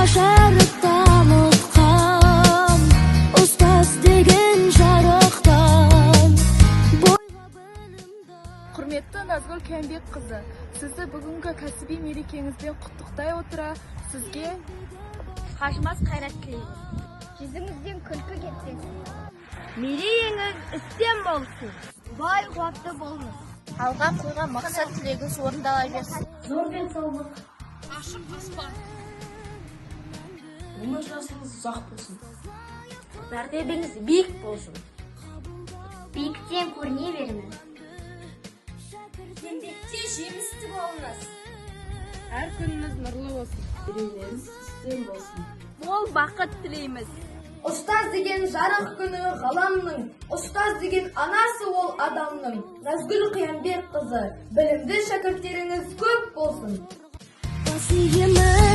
Шәріп танытқан ұстаз деген жарықтан бойға білімді. Құрметті Назгүл Қиянбекқызы, сізді бүгінгі кәсіби мерекеңізбен құттықтай отыра, сізге қажымас қайрат тілейміз. Жүзіңізден күлкі кетпесін. Мерейіңіз үстем болсын. Бай қуатты болыңыз. Алға қойған мақсат тілегіңіз орындала берсін. Зор денсаулық. Ашық аспан. Өмір жасыңыз ұзақ болсын. Мәртебеңіз биік болсын. Биіктен көріне беріңіз. Еңбекте жемісті болыңыз. Әр күніңіз нұрлы болсын. Мерейлеріңіз үстем болсын. Мол бақыт тілейміз. Ұстаз деген жарық күні ғаламның, ұстаз деген анасы ол адамның. Назгүл Қиянбекқызы, білімді шәкірттеріңіз көп болсын. Бас иемін.